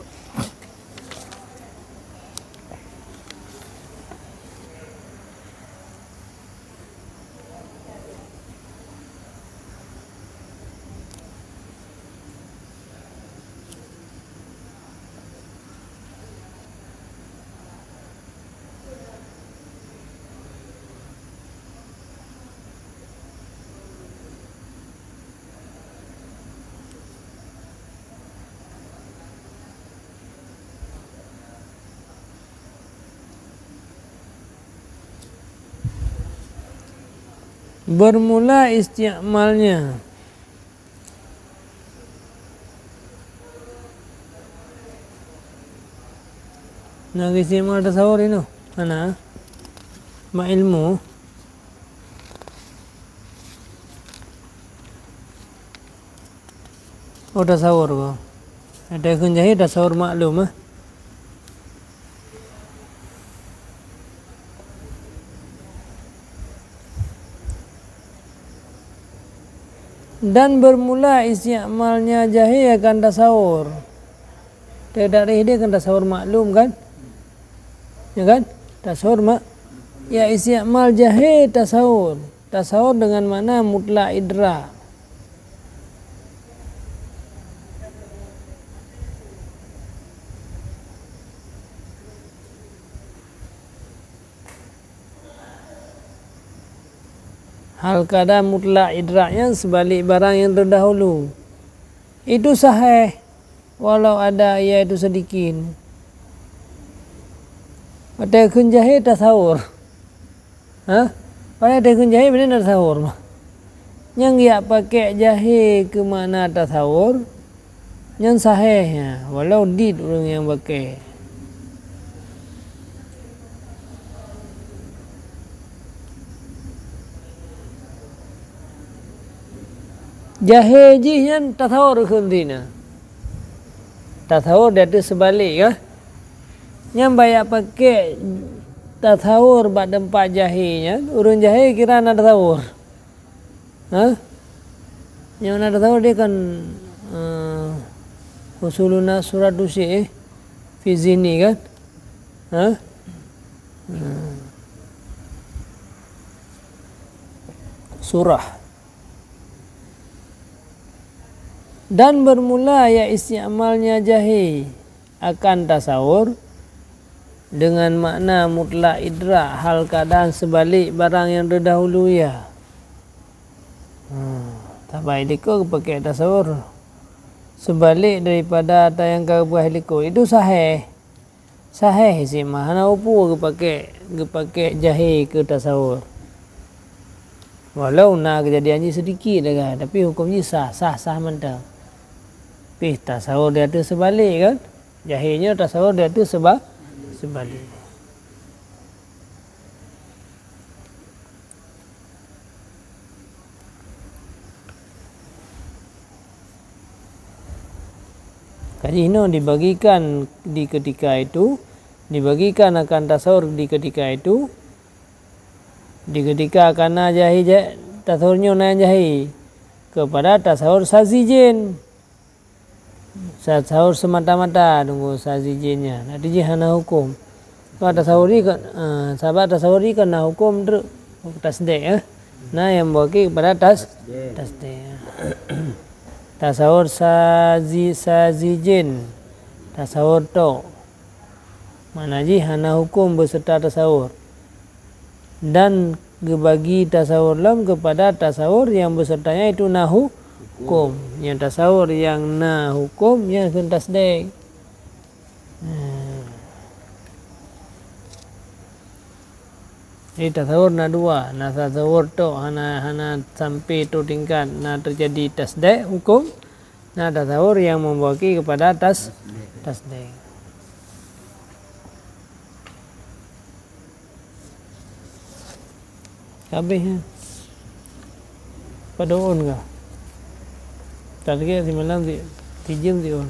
Bermula isti'malnya. Na isti'mal tasawur inoe. Mana? Mak ilmu. Oh, tasawur ko. Ada kheun jahé tasawur maklum, eh. Dan bermula isti'malnya jahé akan tasawur. Teudak rih dia kan tasawur maklum kan? Ya kan? Tasawur mak-, ya isti'mal jahé tasawur. Tasawur dengan makna mutlak idrak. Hal kada mutlak idrak nyan seubalik barang nyang teudahulu. Itu sahih, walau ada ia itu sedikit. Watée kheun jahé tasawur. Ha? Padahai teukeun jahé binéh na tasawur mah. Nyang geujak pakék jahé keu makna tasawur, nyan sahéh nyan, walau dit ureuëng nyang pakék. Jahé jih nyan tasawur kheun dina. Tasawur di ateueh seubalek kan? Nyan bak jak pakék tasawur bak teumpat jahé nyan, ureuëng jahé kira na tasawur. Ha? Nyang na tasawur dia kan, eh, usuluna suratu syekh, eh, fi zihni kan? Ha? Hmm. Surah. Dan bermula ya isti'malnya jahé akan tasawur dengan makna mutlak idrak hal keadaan seubalek barang nyang teudahulu ya. Hmm, tabah ilikot geupakék tasawur seubalek daripada ata nyang ka geupeugah ilikot. Itu sahih. Sahih cit mah, hana upu geupakék, geupakék jahé keu tasawur. Walau na keujadian jih seudikit lagée, tapi huköm jih sah, sah, sah mantong. Pih tasawur di ateueh seubalek kan? Jahé nyoe tasawur di ateueh seuba-, seubalek. Ka jinoe dibagikan di ketika itu, dibagikan akan tasawur di ketika itu, di ketika kana jahé ja-, tasawur nyoe na nyang jahé, keupada tasawur sazijin. Sa-, tasawur seumata-mata deungon sazijin nyan. Arti jih hana huköm. Sabab tasawur jih kon, eh, sabab tasawur jih kon na huköm treuk tasdek, eh. Na nyang meuwakil keupada tas-, tasdek. Tasawur sazi-, sazijin. Tasawur tok. Makna jih hana huköm beuseurta tasawur. Dan geubagi tasawur lom keupada tasawur nyang beuseurta nyan itu na hu-, huköm. Nyang tasawur nyang na huköm nyan kheun tasdek. Hmm. Jadi tasawur na dua, na tasawur tok hana, hana sampai tu tingkat, na teujadi tasdek huköm, na tasawur nyang meuwakili keupada tas-, tasdek. Habéh nyan. Padub ôn kah? Target simalam si, sijeuem siôn.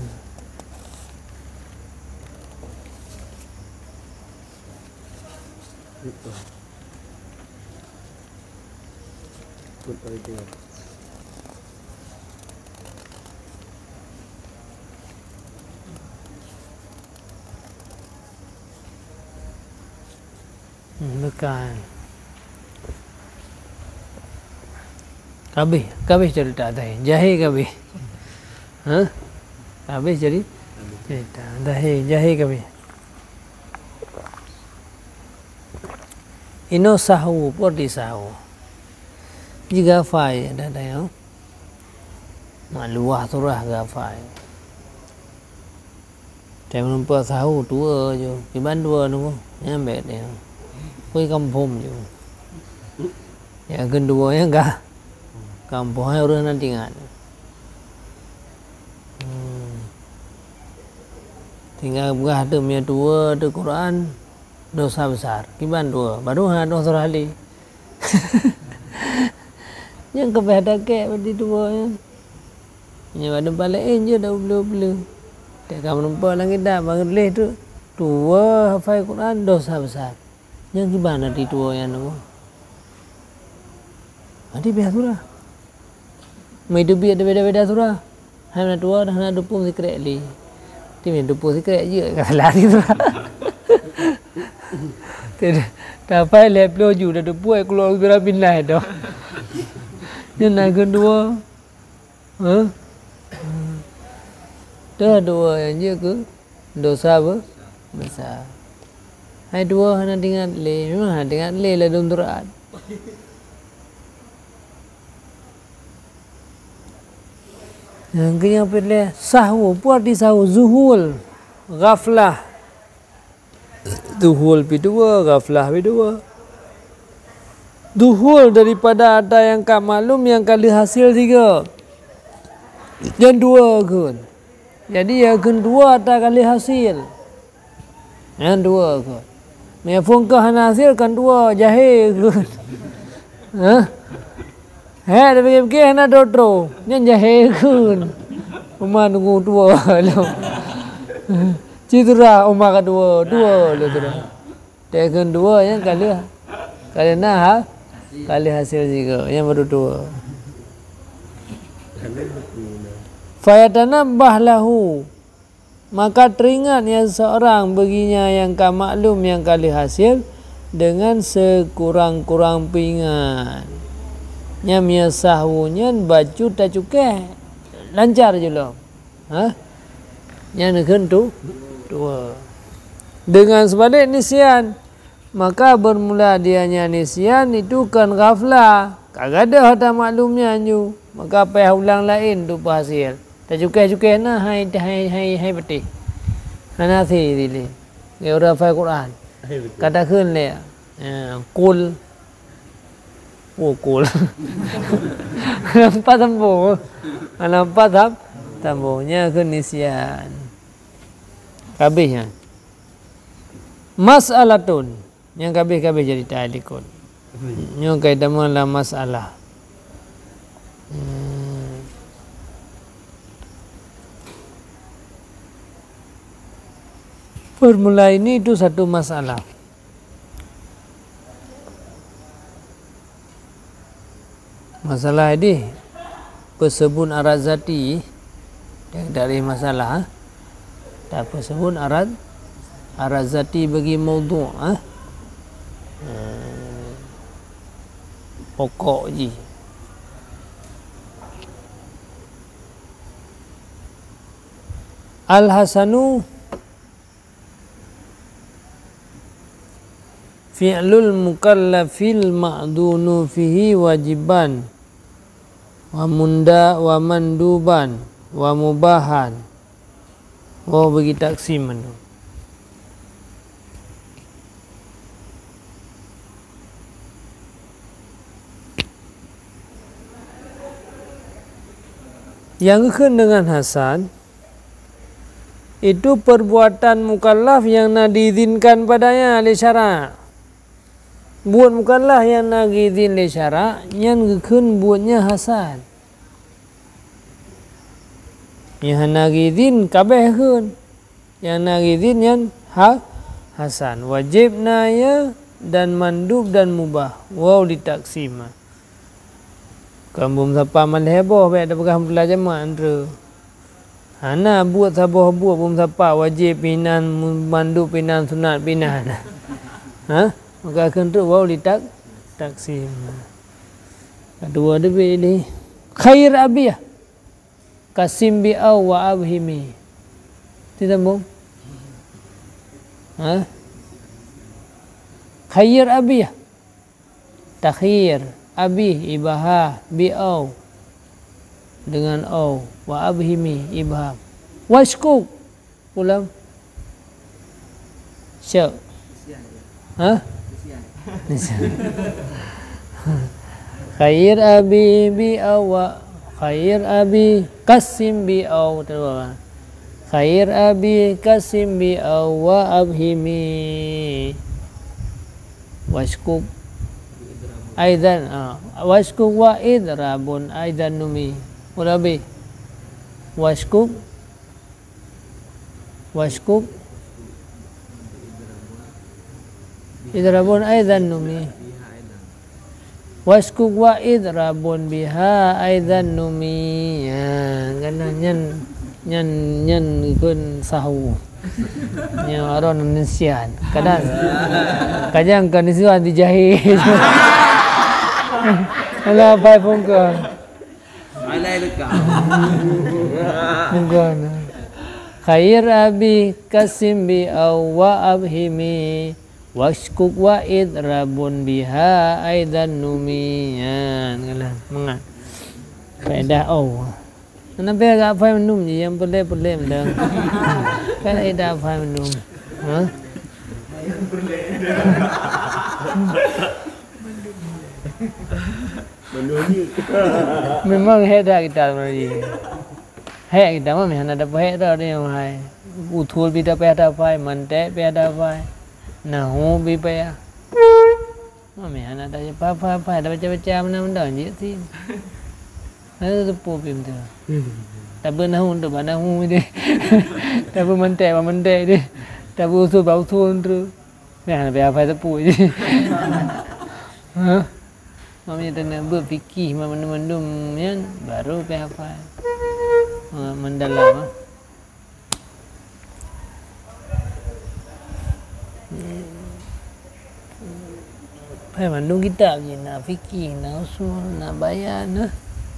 Hmm, bukan. Kabéh, kabéh cerita tadi. Jahé kabéh. Ha? Kabéh jadi cerita. Jahé, jahé kabéh. Inoe sahwu, peue arti sahwu? Ji ghafai, dah, dah, ya. Mak luwah surah ghafai. Teumeureumpok sahwu tuwoe ju, kiban tuwoe nunggu, nyan bèk teuh. Kui kampông ju. Nyang keuduwoe nyan ka kampông hai ureueng na tingat. Hmm. Tinggai peugah teuh meunyoe tuwoe teuh Quran, dosa besar. Kiban tuwoe, baru hana dosa lé. Nyang keubah takek bak tuwoe nyan. Nyoe bak teumpat laén jeuet dak uble-uble. Teuka meureumpok lam kitab, bak lheueh tu, tuwoe hafai Quran, dosa besar. Nyang kiban arti tuwoe nyan nyoe? Arti beda surah. Meuteubiet beda-beda surah. Hai na tuwoe dah na teupeu sikrek lé. Ti meuteupeue sikrek jeuet ka salah arti surah. Tidak. Tapai lhèe ploh ju dah teupeu ai kulok bira bin lai doh. Nyan na keuduwoe. Hah? Teuh dua nyang jeuet keu dosa be-, besar. Hai dua hana teuingat lé, memang hana teuingat lé ladôm surat. Nyang keunyan peuet lé, sahwu, peue arti sahwu? Zuhul, ghaflah. Zuhul pih dua, ghaflah pih dua. Zuhul daripada ata nyang ka maklum nyang ka lheueh hasil sigoe. Nyan dua kheun. Jadi, nyang kheun dua ata ka lheueh hasil. Nyan dua kheun. Meunyo phôn keuh hana hasil, kan dua, jahé kheun. Hah? Hèk, tapike-pike hana droe-droe. Nyan jahé kheun. Uma nunggu tuwoe lom. Cit teurah uma ka dua, dua lé teurah. Teukheun dua nyang ka lheueh, ka lheueh na ha, ka lheueh hasé sigoe, nyang baru dua. Fayatanabbah lahu, maka teuingat nyan seseorang baginya nyang ka maklum nyang ka lheueh hasé deungon sikurang-kurang peuingat. Nyan meunyo sahwu nyan bacut tacukée, lancar jih lom. Ha? Nyan kheun tu, dua. Dengan seubalik nisyan, maka bermula dianya nisyan itu kan ghaflah. Ka gadôh tamaklum nyan ju, maka payah ulang laén tu peuhasé. Tacukée-cukée na hai, hai, hai, hai patéh. Hana hasé dilée. Ngon ureuëng hafai Quran. Hai beutôi. Ka takheun lé. Ya, kul. Oh, kul. Nampak sambung. Nampak sam-, sambung. Nya kheun nisyan. Ka habéh nyan. Mas'alatun. Nyang ka habéh-ka habéh jadi talikun. Nyoe ka itamong lam masalah. Hmm. Formula ini itu satu masalah. Masalah idéh peuseubut arat zati, dari masalah, tapeuseubut arat, arat zati bagi maudhu', ha? Eh, pokok jih. Al-hasanu fi'lul mukallafil ma'dunu fihi wajiban, wa munda-, wa manduban, wa mubahan. Wa bagi taksim mandum. Nyang geukheun deungon hasan, itu perbuatan mukallaf nyang na diizinkan padanya lé syarak. Buet mukallaf nyang na geuizin lé syarak, nyan geukheun buet nyan hasan. Nyang hana geuizin, ka abéh kheun. Nyang na geuizin nyan ha-, hasan. Wajéb na ya dan mandub dan mubah. Waw litaksim. Kon beumeusapa saban lhèe boh, bèk tapeugah meuteula jamak, Andrew. Hana buet saboh buet beumeusapa, wajéb pih nan, mandub pih nan, sunat pih nan. Ha? Maka kheun treuk waw litak-, taksim. Ka dua teubiet lé. Khayyir abih. Qasim bi aw wa abhimi. Disambung. Ha? Khayyir abih. Takhyir, abih, ibham, bi aw. Dengan aw, wa abhimi, ibham. Wasykuk, ulang. Syuk. Ha? Khayyir abih bi aw wa, khayyir abih qasim bi aw. Khayyir abih qasim bi aw wa abhimi. Wasykuk aidan, ah, wasykuk wa idrabun aidan numi. Ulang abih. Wasykuk, wasykuk idrabun aidan numi. Wasykuk wa idrabun biha aidan numi. Ya, karena nyan, nyan, nyan kheun sahwu. Nyan aron nisyan. Kadang, kadang ka nisyan dijahit. Alah, pai pungkon. Alai leka. Pungkon. Khayyir abih qasim bi aw wa abhimi. Wasykuk wa idrabun biha aidan numi. Nyan, mangat. Faedah aw. Kenapa agak fai mandum je, nyang peulé-peulé mandum. Kan faedah fai mandum. Ha? Memang hék that kita mengaji. Hék kita mah, meuhana tapeuhék droe nyoe hai. Usul pih tapayah tafai, mantek payah tafai. Nahwu pih payah. Mami hana tanya apa-apa, ada baca-baca mana-mana je sih. Ada tepu pih betul. Tabeu nahu untuk bak nahu je. Tabeu mantek bak mantek je. Tabeu usul bak usul tu. Nah, leubeh hafai sapeue je. Ha? Maknanya tanyoe beuet fikih mandum-mandum nyan baru pih hafai. Ha, mendalam, ha. Hai mandum kitab jih, na fikih, na usul, na bayan, na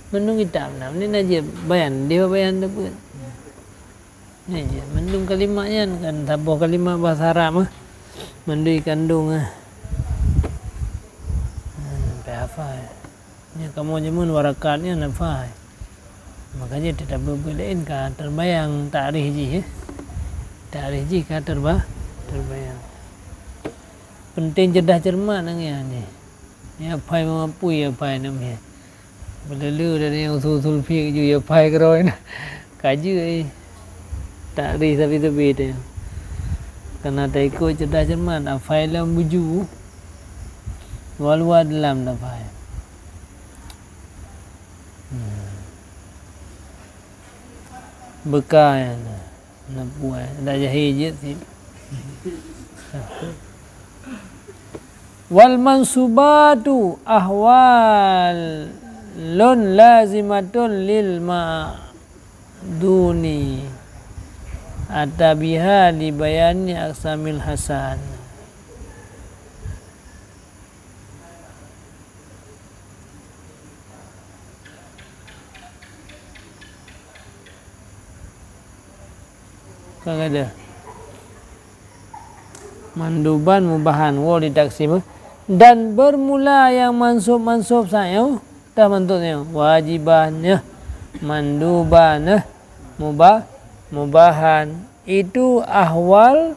mandum kitab na. Ni na je bayan, dia bayan dapat. Ni je mandum kalimat nyan kan saboh kalimat bahasa Arab ah. Mandum ikandung ah. Hmm, pih hafai. Nyan kamoe jameun warakat nyan hafai. Makanya tidak beu-beu laén ka terbayang takrih jih, eh. Takrih jih ka terba-, terbayang. Penting cerdas cermat nang nyan jih. Ya pai mampu ya pai nam ya. Beuleu-leu dari yang usul-usul fiqh ju ya pai keroy na. Ka jeuet, eh. Takrih sabe-sabe teuh. Karena taikot cerdas cermat, hafai lam buju. Luar-luar dalam hafai. Hmm. Beuka nyan. Na buai, dak jahé jeuet sit. Wal mansubatu ahwalun lazimatun lil ma'duni. Ata biha li bayani aqsamil hasan. Kan ada. Manduban mubahan, wo di taksim. Dan bermula yang mansub-mansub sayo, tah mantun nyo, wajiban nyo, manduban nyo, mubah, mubahan. Itu ahwal,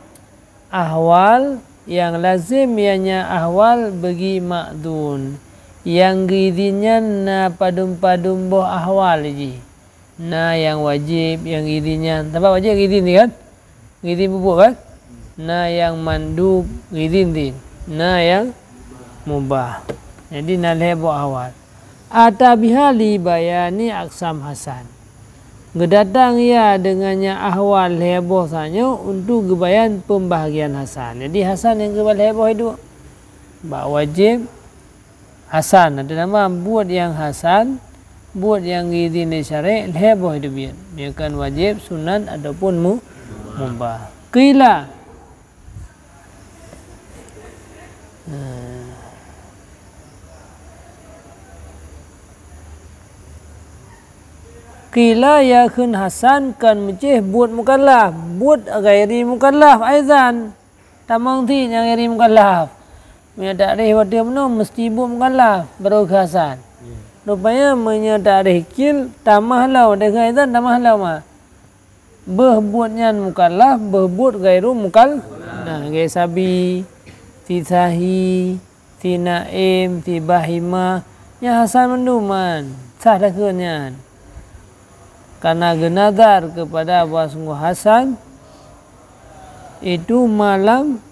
ahwal yang lazim, ianya ahwal bagi ma'dun. Yang geizin nyan na padum-padum boh ahwal jih. Na nyang wajéb, nyang izin nyan. Sabab wajéb izin kan? Izin peubuet kan? Na nyang mandub, izin din. Na nyang mubah. Jadi na lhée boh ahwal. Ata biha li bayani aqsam hasan. Geudatang ia deungon nyang ahwal lhée boh sanyoe untuk geubayan peumbahagian hasan. Jadi hasan nyang geuba lhée boh iduek. Bak wajéb, hasan, ada nama buet nyang hasan, buet nyang geizin lé syarek, lhée boh teubiet. Nyoe kan wajéb, sunat, ataupun mu-, mubah. Qila. Nah. Qila ya kheun hasan kan meucéh buet mukallaf, buet ghairi mukallaf aizan. Tamong cit nyang ghairi mukallaf. Meunyoe takrif watée meunoe meusti buet mukallaf, barô geuhasan. Rupanya meunyoe takrif kil, tamah lom, watée geuhasan tamah lom ma. Beuh buet nyan mukallaf, beuh buet ghairu mukal-, nah, lagée sabi, si sahi, si naim, si bahimah, nyan hasan mandum man, sah takheun nyan. Karena geunazar kepada bahwa sungguh hasan itu malam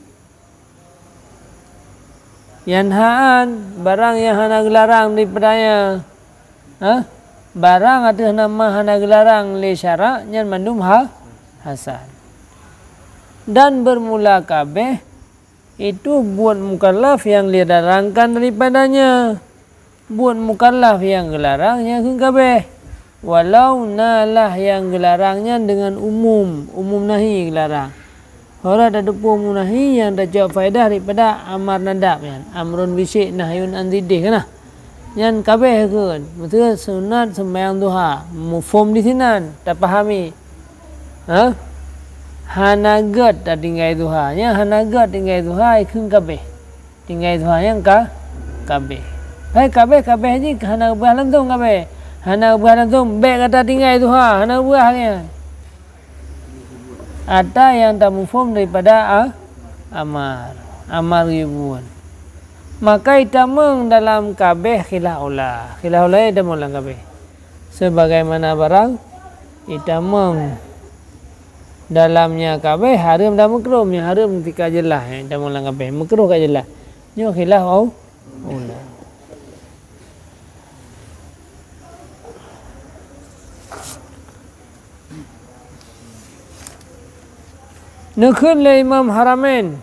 Yanhaan, barang nyang hana geularang daripadanya. Hah? Barang ateueh nama hana geularang lé syarak, nyan mandum ha-, hasan. Dan bermula kabeh itu buet mukallaf nyang dilarangkan daripadanya. Buet mukallaf nyang geularang nyan kheun kabeh. Walau na lah nyang geularang nyan deungon umum, umum nahi geularang. Hora tateupeue umum nahi nyang tacok faedah daripada amar nadab nyan. Amrun bisyai' nahyun an diddih kana. Nyan kabeh kheun. Miseue sunat seumayang duha, mufhom di sinan, tapahami. Ha? Hana gét tatinggai duha. Nyan hana gét tinggai duha, kheun kabeh. Tinggai duha nyang ka, kabeh. Hai kabeh, kabeh jih hana ubah langsung kabeh. Hana ubah langsung, bék gata tinggai duha, hana ubah nyan. Ata nyang tamufhom daripada a-, amar. Amar geuyue buet. Maka itamong dalam kabeh khilaf aula. Khilaf aula itamong dalam kabeh. Sebagaimana barang itamong dalamnya kabeh hareuem dan meukruh, nyang hareuem tika jeulaih, nyang itamong dalam kabeh, meukruh ka jeulaih. Nyoe khilaf au-, aula. Neukheun lé Imam Haramain,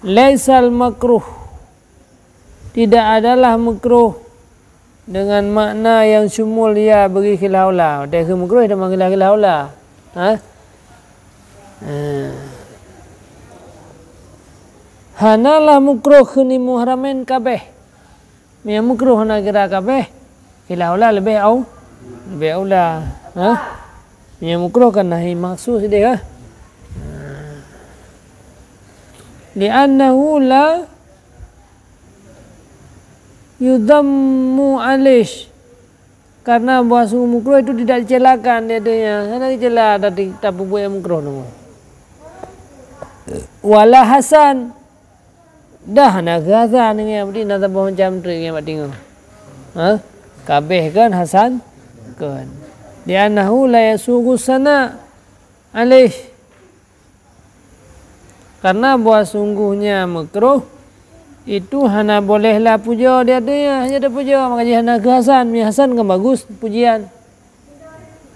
"Laisal makruh," tidak adalah makruh dengan makna yang syumul ya bagi khilaf aula. Watèe kheun makruh teuma khilaf, khilaf aula. Ha? Eh. Hanalah makruh kheun Imam Haramain kabéh. Meunyo makruh hana kira kabéh, khilaf aula leubeh au-, leubeh aula. Ha? Meunyo makruh kan nahi maksus deh, ha? Li'annahu la yudhammu alaih. Karena bahwa sungguh makruh itu tidak dicelakan di adanya. Hana dicela tadi tapeubuet nyang makruh nyoe. Wala hasan. Dah na geuhasan ngon berarti na saboh macam treuk ngon bak teungoh. Ha? Kabéh kan hasan? Kan. Li'annahu la yasughu sana alaih. Karena bahwa sungguhnya makruh itu hana bolehlah pujoe di ateueh nyan, hana tapujoe, maka jih hana geuhasan, meunyo hasan kan bagus pujian.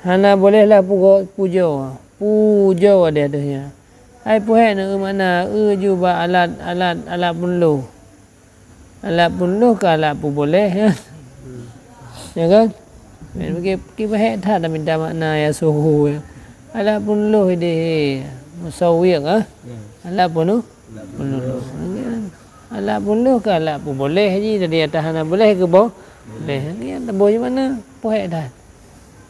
Hana bolehlah pugo-, pujoe, pujoe di ateueh nyan. Hai peuhek na eu makna, eu ju bak alat, alat, alat peunloh. Alat peunloh ka alat peuboleh, ya. Ya kan? Mungkin, mungkin bahek that dah minta makna ya suhu, ya. Alat peunloh ideh, musawir, ah. Ya. Alat peunloh, peunloh. Alat peunloh ka alat peuboleh ji, jadi ya hana boleh keu bo-, boleh. Ya, boh di mana? Bahek that.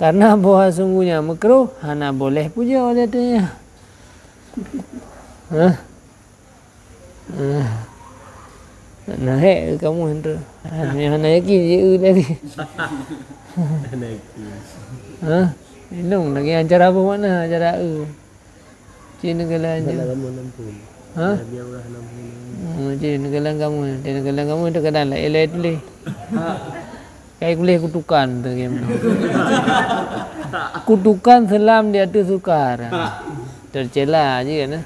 Karena bahwa sungguhnya makruh, hana boleh pujoe di ateueh nyan. Hah? Ah. Na hék kamoe tu. Ah, nyang hana yakin je eu tadi. Hana yakin. Ha? Inong lagi cara apa makna cara eu? Cina kala je. Dalam kamoe nampung. Ha? Biar orang nampung. Hmm, cina kala kamoe, cina kala kamoe tu kadang lain-lain tulis. Kai kuleh kutukan tu game tu. Kutukan selam di ateueh sukar. Tercela je kan, eh?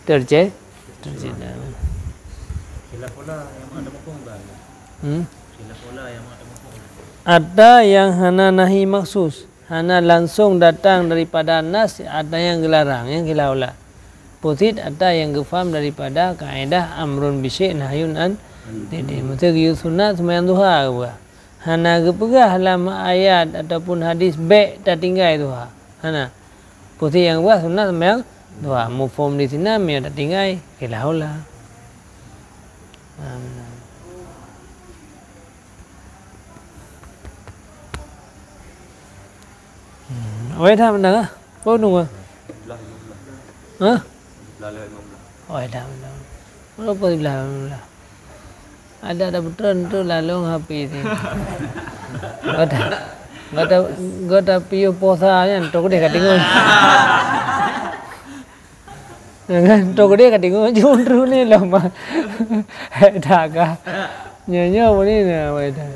Terce-, tercela. Khilaf aula nyang ada mafhum kan? Hmm? Khilaf aula nyang ada mafhum. Ada yang hana nahi maksus, hana langsung datang daripada nas, ada yang geularang, nyang khilaf aula. Pusit ada yang geufaham daripada kaedah amrun bisyai' nahyun an. Jadi, mesti geuyue sunat seumayang duha geupeugah. Hana geupeugah lam ayat ataupun hadis bèk tatinggai duha. Hana. Pusit nyang geupeugah sunat seumayang duha. Mafhum di sinan meunyo tatinggai, khilaf aula. Nah, meunan. Hmm, awai that meunan ah. Peue nunggu? Hah? Awai that meunan. Berapa sebelah lima belas? Ada, ada betul tu lalu ngapi tu. Gota, gota, gota piôh posa nyan, tok deh ka deungoe. Kan, tok deh ka deungoe, jom terus ni lah, mah. Dah kah? Nyoe, nyoe, ni, ni, awai dah.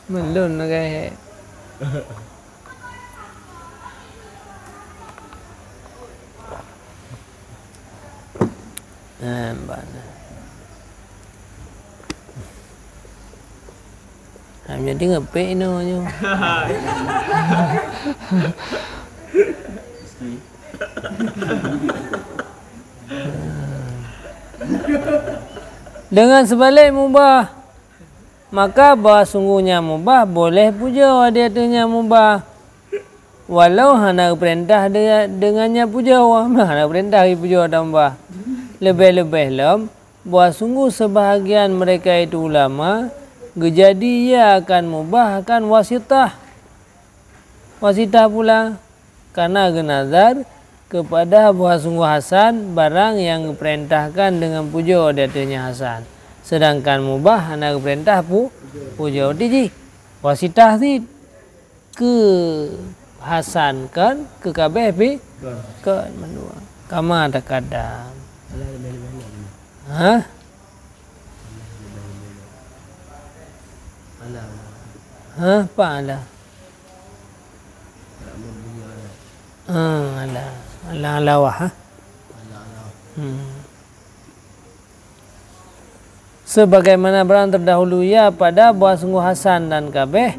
Melon lah, guys. Nampak nah. Ha, menjadi ngepek inoe nyoe. Dengan sebaliknya mubah, maka bahwa sungguhnya mubah boleh pujoe di ateueh nyang mubah. Walau hana geupeurintah de-, deungon nyan pujoe, hana geupeurintah geupujoe dan mubah. Leubeh-leubeh lom, bahwa sungguh sebahagian mereka itu ulama, geujadi ia akan mubah akan wasitah. Wasitah pula, karena geunazar keupada bahwa sungguh hasan barang nyang geupeurintahkan deungon pujoe di ateueh nyan hasan. Sedangkan mubah hana geupeurintah pu-, pujoe. Di jih, wasitah cit. Keu hasan kan, keu kabéh pi-, kan. Kan mandua. Kama takadam. Alah, lebih-lebih nak ni. Hah? Alah, lebih-lebih nak. Alah. Hah, apa alah? Tak mau bunyi alah. Ah, alah. Alah, alah wah, ha? Alah, alah. Hmm. Sebagaimana barang terdahulu ia pada bahwa sungguh hasan dan kabéh,